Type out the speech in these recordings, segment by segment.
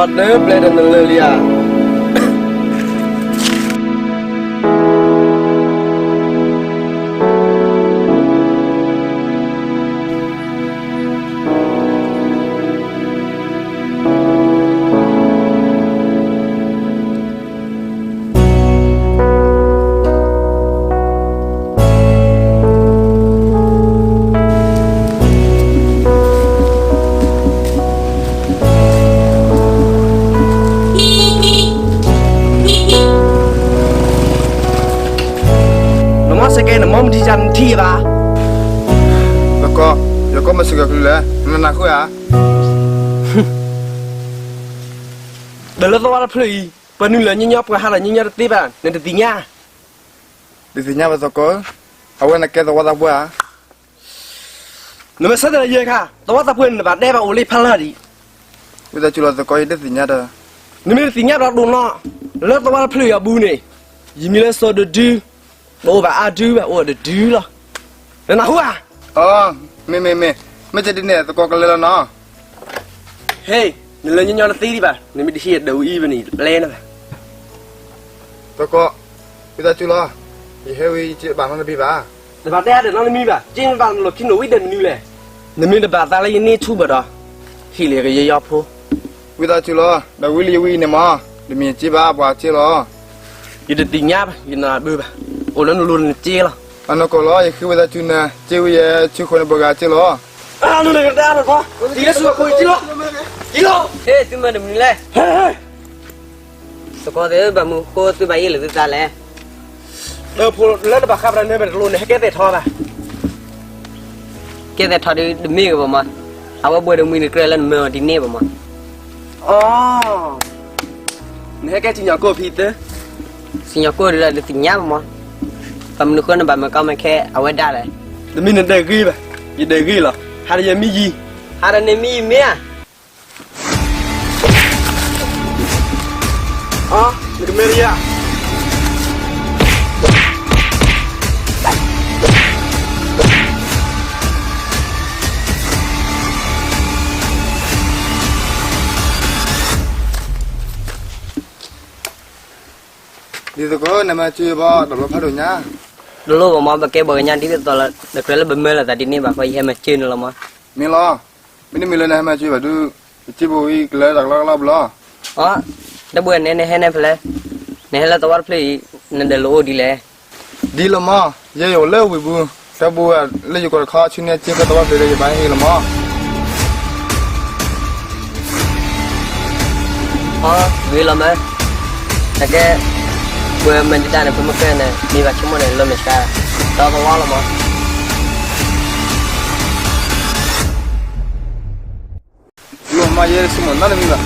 နပျဲဒီးနလၢာ်လံဧါ. နမ့ၢ်စဲကဲ နမ့ၢ်မထံၣ်ယၤ နထံၣ်ယၤဘၣ်. သကိး, ယကိးမ့ၢ်စ့ကဲချုးလဲၣ်, နနၢ်ဟူဧါ. ဒီးလၢသဝီတဖျၢၣ်အံၤ ပှၤနုာ်လီၤညီညီ ပှၤဟးထီၣ်ညီညီတသ့ဘၣ် နတသ့ၣ်ညါ. တသ့ၣ်ညါဘၣ်သကိး, အဝဲန့ၣ်ကဲသဝီသးပှၢ်ဧါ. နမ့ၢ်ဆၢတဲာ်လၢယဲခါ သဝီသးပှၢ်န့ၣ် နဘၣ်တဲဘၣ်အိၣ်လၢဖးလၢ်ဒံး. ဝံသးစူၤလီၤသကိး ယတသ့ၣ်ညါဒီး. နမ့ၢ်တသ့ၣ်ညါဒီးဒိၣ်နီၤ, လၢသဝီတဖျၢၣ်အံၤအပူၤန့ၣ် ယမံၤလၢစီၤဒိၣ်ဒု, တအိၣ်ဘၣ်အါဒုဘၣ် အိၣ်ဝဲတဒုလီၤ. နနၢ်ဟူဧါ. အီ, မ့ၢ်မ့ၢ်မ့ၢ်, မ့ၢ်ကဲဒ်န့ၣ် သကိးကလဲၤလီၤနီၤ. ဟ့ၣ်, နလၢညီညီတသ့ဒံးဘၣ်, နမ့ၢ်တဟံးဒီးဝံအံၤဘၣ်န့ၣ် ပျဲနၤဘၣ်. သကိး, ဝံသးစူၤလီၤ, ယဟဲဝံၤယစ့တဘၣ်နီတမံၤဘၣ်. တဘၣ်တဲအါဒီးနီတမံၤဘၣ်, စ့မ့ၢ်ဘၣ်နလိာ်ခံနအိၣ်ဝံၤဒီးမနုၤလဲၣ်. နမ့ၢ်တဘၣ်သးလၢယန့ၢ်ဆူၣ်ဘၣ်ဒီး, ဟ့ၣ်လီၤကယဲယီဖိ. ဝံသးစူၤလီၤ, ဒီးဝံၤလၢယဝံၤအံၤန့ၣ်မး, တမ့ၢ်စ့ဘၣ် ပှၤစ့လီၤ. ယတသ့ၣ်ညါဘၣ်, ယနၢ်ဘၢဘၣ်, အိၣ်လၢနလိၤနစ့လီၤ. အနီၢ်ကီၢ်လီၤ, ယဃ့ဝံသးစူၤနၤ, စ့ဝံယဲဆ့ဃိန့ၣ်ဘၣ်ဂၤစ့လီၤ. အနီၢ်ကီၢ်လီၤ, တံၤလၢဆူအခိၣ်အံၤစ့လီၤ, စ့လီၤ. ဟ့ၣ်, သုမၤတမနုၤလဲၣ်. သကိးသ့ၣ် ဘၣ်မနုၤဃိသုဘၣ်ယဲၢ်လီၤသုသးလဲၣ်. ဒီးဖိလၢနဘၣ်ဃးပှၤနၢမ့ၢ်တလိၣ်န့ၣ် ဟဲကဲသဲးထီၣ်ဘၣ်. ကဲသဲးထီၣ်ဒုးတမ့ၢ်ဂ့ၤဘၣ်မး, အဝဲဘှဲးဒီးမှံၤတကြၢးလၢနမၢအီၤဒ်န့ၣ်ဘၣ်မး. အီ, နဟဲကဲစံၣ်ညီၣ်ကွီၢ်ဖံသၢ. စံၣ်ညီၣ်ကွီၢ်ဒုးဒီးတသ့ၣ်ညါဘၣ်မး, ဘၣ်မနုၤဃိနဘၣ်မၢကီမၢခဲအဝဲဒၣ်လဲၣ်. တမ့ၢ်နဒဲးဂ့ၤဘၣ်, ယဒဲးဂ့ၤလီၤ, ဟးဒီးယမံယံၤ, ဟးဒီးန့ၣ်မံယံၤမ့ၢ်ဧါ. အီ, နကမၢလံဧါ. ဒ်သကိး နမၤစၢၤဘၣ် တဘျီဖးဒိၣ်ညါ. တလိၣ်ဘၣ်မး ပကဲပှၤကညီဒ်သိးသိးလီၤ, တကြၢးလၢပမၢလီၤသးဒ်န့ၣ်ဘၣ်ဃီ ယဟဲမၤစၢၤနၤလီၤမး. မ့ၢ်လီၤ, မ့တမ့ၢ်လၢနဟဲမၤစၢၤဘၣ်ဒုး, ပစံးဘိအံၤကလၢတၢ်ကလီကလီဘၣ်လီၤ. အီ, ဒီပုၢ်ဝဲၢ်န့ၣ် နဟဲန့ၣ်ဖဲလဲၣ်, နဟဲလၢသဝီတဖျၢၣ်အံၤ, နဒဲးလိာ်အိၣ်ဒ်လဲၣ်. ဒ်လီၤမး, ယဲယအိၣ်လၢဝ့ၢ်ပူၤ, ဒီပုၢ်ဝဲၢ်လၢယကီၢ်တခီ ဆူန့ၣ်စ့ဖဲသဝီတဖျၢၣ်ဒီး ယဘၣ်ဟဲဟ့ၣ်လီၤမး. အီ, ဂ့ၤလီၤမး, နကဲ, ပှၤမၤဒံးတၢ်န့ၣ် ပမ့ၢ်ကဲန့ၣ် မ့ၢ်ဘၣ်ဆိကမိၣ်န့ၣ် လီၤမဲာ်ဆှး, ဒီးသဝီလီၤမး. လီၤမး ယဲဆိကမိၣ်နီတမံၤဘၣ်.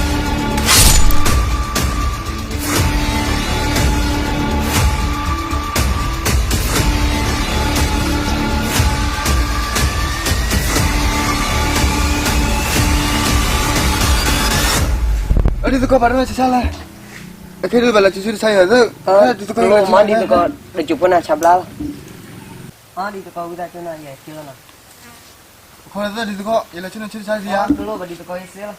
အဒ်သကိး ဘၣ်တၢ်ဆါဆါလဲၣ်, အခဲဒုးဘၣ်လၢဆူဆူတဆါအံၤ, လီၤမးဒ်သကိး, တစူးဖိနၤဆါဘျါလီၤ. အီ ဒ်သကိး ဝံသးစူၤနၤ ယဲက့ၤလီၤနီၤ. အဃိဒ်သကိး ယလဲၤဆူနၤဆူတဆါစံဧါ. တလိၣ်ဘၣ်ဒ်သကိး ယစ့လီၤ.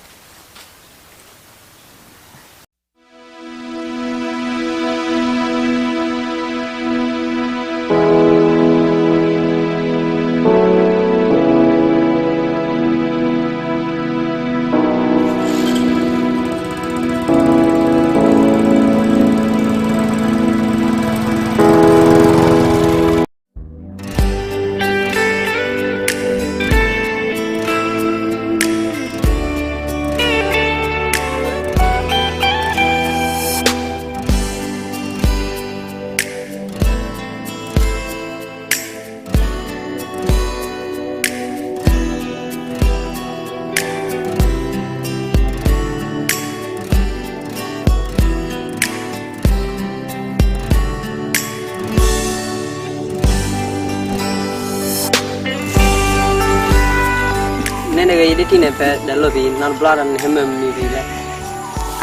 နဲနဂ့ၤ ယဒ်ထံၣ်န့ၣ် ဖဲဒၢးလိာ်ဖံ နီတဘျီဒီး နဟဲမၢမနုၤဖံလဲၣ်.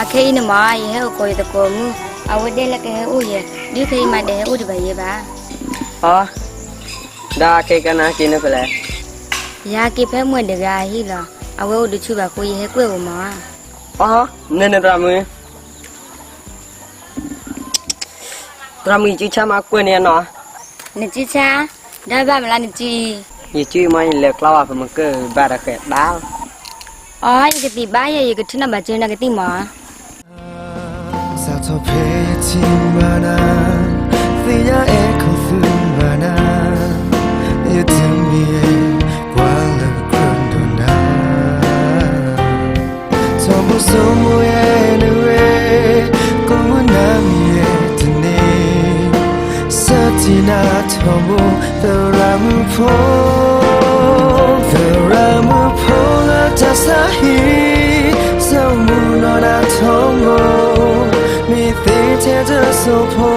အခဲအံၤန့ၣ်မး ယဟဲအိၣ်ကိးယသကိးမုၣ်, အဝဲဒဲလၢကဟဲအိၣ်ယဲ, ဒုးဖဲအံၤမးတဟဲအိၣ်ဒံးဘၣ်ယဲဘၣ်. အီ, ဒီးအခဲကနၣ်က့ၤန့ၣ်ဖဲလဲၣ်. ယဟဲက့ၤဖဲမွဲၢ်တဂၤအဟံၣ်လီၤ. အဝဲအိၣ်တဆူၣ်ဘၣ်အဃိ ယဟဲကွဲၢ်ဝဲမး. အီ, နန့ၣ်သရၣ်မုၣ်, သရၣ်မုၣ် ယစုဆါမၤကွၢ်န့ၢ်နီၤ. နစုဆါ, ဒီးဘၣ်မနုၤလၢနစုအံၤ. ယစုအံၤမ့ၢ်ယလဲၤကျီဘၣ် ပမၤကၢၢ်ဘၣ်ဒီးဃဲၤတၢ်လီၤ. အီ, ယကသံၣ်ဘၣ်ယဲ ယကထုးနီၣ်ဘၣ်စၢၤနကသံၣ်မး. စးထီၣ်ဖဲယထံၣ်ဘၣ်နၤ, သ့ၣ်ညါအဲၣ်ခီသူၣ်ဘၣ်နၤ, ယတမ့ၢ်ပှၤလၢကြၢးဒိးနၤ, ထီဘိစိမိၤယဲနဝဲ, ကိးမုၢ်နၤမံၤယဲတန့ၢ်, ဆၢထံၣ်နၤထီဘိ သရၣ်မုၣ်ဖိ, သရၣ်မုၣ်ဖိလၢတၢ်ဆါဟံၣ်, ဆိကမိၣ်နီၢ်နၤထီဘိ, မ့ၢ်သ့ထဲတစိၢ်ဖိ,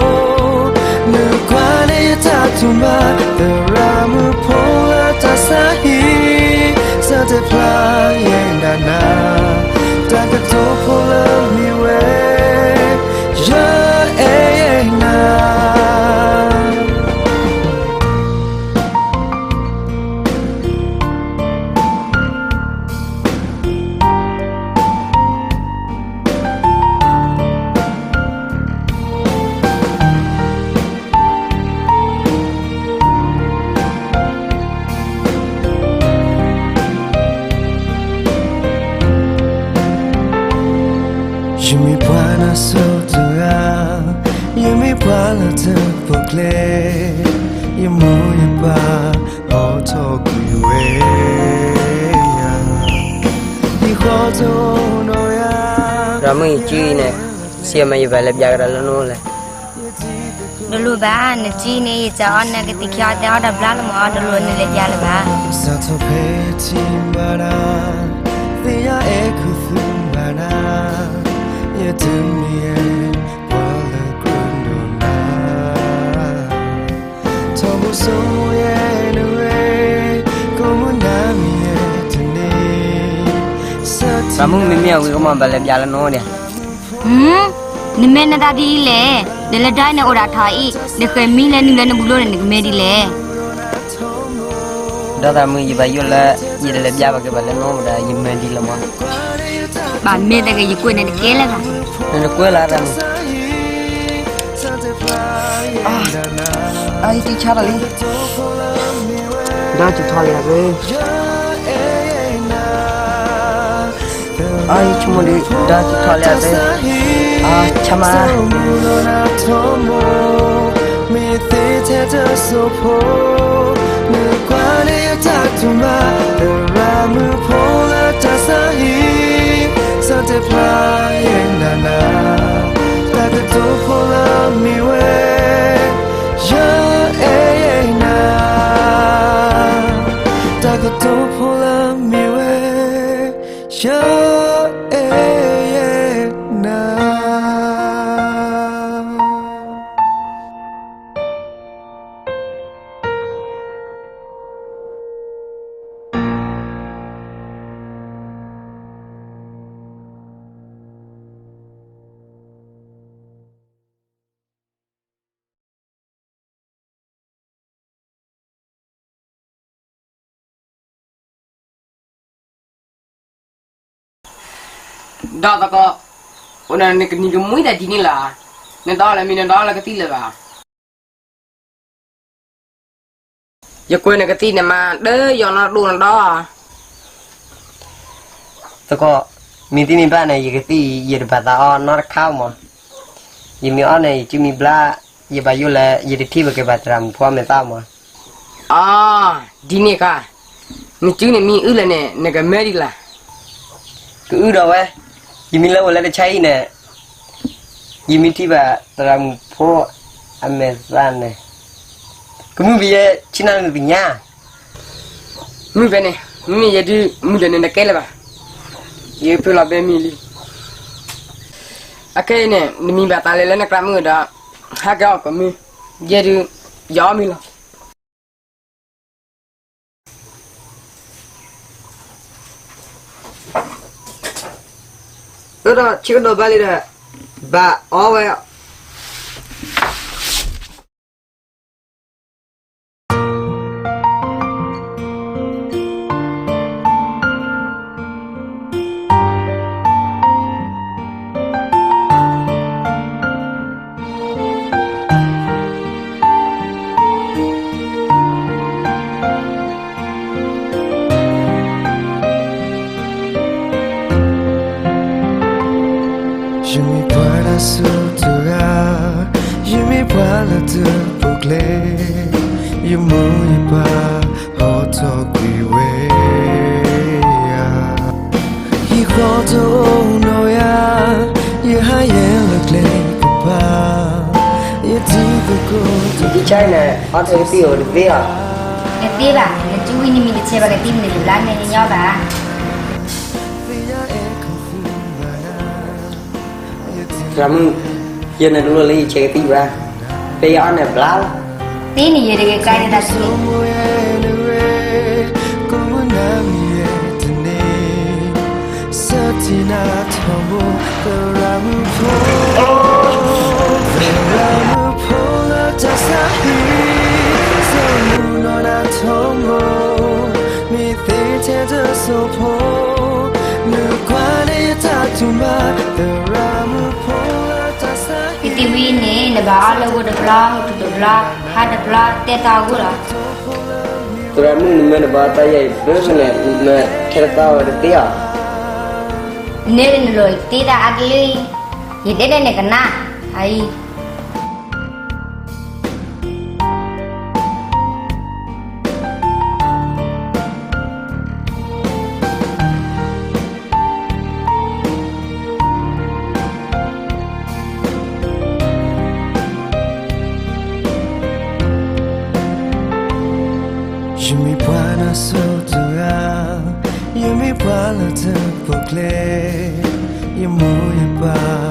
နကွၢ်န့ၢ်ယတၢ်တူၢ်ဘၣ်, သရၣ်မုၣ်ဖိလၢတၢ်ဆါဟံၣ်, ဆၢတဲာ်ဖျါယဲဒၣ်နၤ, တၢ်ကတိၤဖိလၢမ့ၢ်ဝဲ, ယအဲၣ်နၤ. ယမ့ၢ်ပှၤနၢ်စိၤတဂၤ, ယမ့ၢ်ပှၤလၢတပိာ်ကျဲ, ယမိၢ်ယပၢ် အိးထီၣ်ကွံာ်ဝဲယၤ, ယဃီတအိၣ်နီၢ်ယၤ. သရၣ်မုၣ် ယစုအံၤန့ၣ်, စံးမး ယဘၣ်လဲၤပျးကဒီးလၢနအိၣ်လဲၣ်. တလိၣ်ဘၣ်, နစုန့ၣ် ယစံးအီၤ နကသံၣ်ခံအီၤ တဲအီၤဒီးဘျါလီၤမး, တလိၣ်နလဲၤပျးလၢၤဘၣ်. စးထီၣ်ဖဲယထံၣ်ဘၣ်နၤ, သ့ၣ်ညါအဲၣ်ခီသူၣ်ဘၣ်နၤ, ယတမ့ၢ်ပှၤလၢကြၢးဒိးနၤ, ထီဘိစိမိၤယဲနဝဲ, ကိးမုၢ်နၤမံၤယဲတန့ၢ်, သရၣ်မုၣ် မ့မ့ၢ်အဝံၤကမီၤ ဘၣ်လဲၤပျးလၢနအိၣ်ဒံး. နမ့ၢ်နတၢ်ဒ်အံၤလဲၣ်, ဒီးလၢဒၢးအံၤန့ၣ်အိၣ်ဒၣ်ထီၣ်အံၤ, နဃဲၤမံလၢနုာ်လၢနဘူးလိန့ၣ် နကမ့ၢ်ဒ်လဲၣ်. ဒီးသရၣ်မုၣ် ယဘၣ်ယိၣ်လၢ ယတလဲၤပျးဘၣ်က့ၤဘၣ်လၢနအိၣ်ဒီး ယမၤဒ်လီၤမး. ဘၣ်မ့ၢ်တဂ့ၤ ယကွဲးန့ၣ်တကဲလၢၤဘၣ်. နကွဲးလၢသရၣ်မုၣ်. အံၤ တံၢ်ဆါတၢ်လံ, ဒီးစူၤထီၣ်လံဧါသ့, အံၤ ဆိကမိၣ်ဒံး ဒီးစူၤထီၣ်လံဧါသ့, အါ ဆါမး မ့ၢ်သ့ထဲတစိၢ်ဖိ, နကွၢ်န့ၢ်ယတၢ်တူၢ်ဘၣ်, သရၣ်မုၣ်ဖိလၢတၢ်ဆါဟံၣ်, ဆၢတဲာ်ဖျါယဲဒၣ်နၤ, တၢ်ကတိၤဖိလၢမ့ၢ်ဝဲ, ယအဲၣ်နၤ, တၢ်ကတိၤဖိလၢမ့ၢ်ဝဲ, ယအဲၣ်နၤ. ဒီးသကိး, အိၣ်ဒီးနကနံၤကမှံတၢ်ဒ်န့ၣ်လီၤ, နဒီးလၢမံၤနဒီးလၢကသံၣ်လၢၤဘၣ်. ယကွဲးနကသံၣ်န့ၣ်မး ဒၢယီၤနီၢ်ဒိၣ်နဒီး. သကိး, မ့ၢ်သ့န့ၣ်ဘၣ်န့ၣ် ယကသံၣ်အံၤ ယတဘၣ်သးအီနီတခါမး. ယမ့ၢ်အီန့ၣ် ယစုမံဘျါ, ယဘၣ်ယိၣ်လၢ ယတထံၣ်ဘၣ်က့ၤဘၣ်သရၣ်မုၣ်ဖိမဲာ်သၣ်မး. အီ, ဒ်န့ၣ်ခါ, နစုန့ၣ်မ့ၢ်အုၣ်လၢန့ၣ် နကမၢဒ်လဲၣ်. ကအုၣ်ဒီးဝဲ, ယမ့ၢ်လၢအိၣ်လၢတၢ်ဆါဟံၣ်န့ၣ်, ယမ့ၢ်ထံၣ်ဘၣ်သရၣ်မုၣ်ဖိအမဲာ်သၣ်န့ၣ်, ကမုၢ်ဖဲယဲဆ့ၣ်နီၤနသ့ၣ်ညါ. မုၢ်ဖဲန့ၣ်, မ့မ့ၢ်ယဲဒုး မုၢ်ဒီးန့ၣ်တကဲလၢၤဘၣ်. ယဖုလီၤဘဲမံၤလံ. အခဲအံၤန့ၣ် နမံၤဘၣ်သးလဲၤလၢနသရၣ်မုၣ်ဒီး, ဟးက့ၤအီၣ်ကမုၢ်, ယဲဒုး, ယအီၣ်မ့ၤလီၤ. အၢဒီးဆ့ကဒီးဘၣ်လံဒီး, ဘၣ်အီၣ်ဝဲ. ယမ့ၢ်ပှၤတၢ်ဆိၣ်တဂၤ, ယမ့ၢ်ပှၤလၢတပိာ်ကျဲ, ယမိၢ်ယပၢ်ဟီထီၣ်ကွံာ်ဝဲဧါ, ယဃီတအိၣ်နီၢ်ဧါ, ယဟးယဲလၢကျဲကပၤ, ယထံသကိးတကံကၠဲန့ၣ် အီၣ်ထဲကသံၣ်အိၣ်တသ့ဧါ. တသ့ဘၣ်, နစုဝံၤနမံၤတဆဲးဘၣ်ကသံၣ်န့ၣ် ယဘျါမဲာ်ညါဘၣ်. သရၣ်မုၣ်, ယဲန့ၣ်တလိၣ်လၢယဆဲးကသံၣ်ဘၣ်, ဖဲယအီၣ်န့ၣ်ဘျါလီၤ. သ့န့ၣ်ယတဂ့ၤကါန့ၣ်တၢ်ဆူ ယသံဝံၤန့ၣ် နဘၣ်အီၣ်လၢဂိၢ်တဘျီ, ဂိၢ်ထူတဘျီ, ဟါတဘျီ, တဲတၢ်အဂိၢ်လီၤ. သရၣ်မုၣ် နမ့ၢ်တဘၣ်တၢ်ယဲအံၤ ဘၣ်ဆၣ်န့ၣ် နထဲတသီဝဲတသ့ဧါ. နဲဒၣ်နလိၤသ့တၢ်အါတလၢအံၤ, ယတဲဒၣ်န့ၣ်ကနၣ်, အအံၤ ယမ့ၢ်ပှၤတၢ်ဆိၣ်တဂၤ, ယမ့ၢ်ပှၤလၢတပိာ်ကျဲ, ယမိၢ်ယပၢ်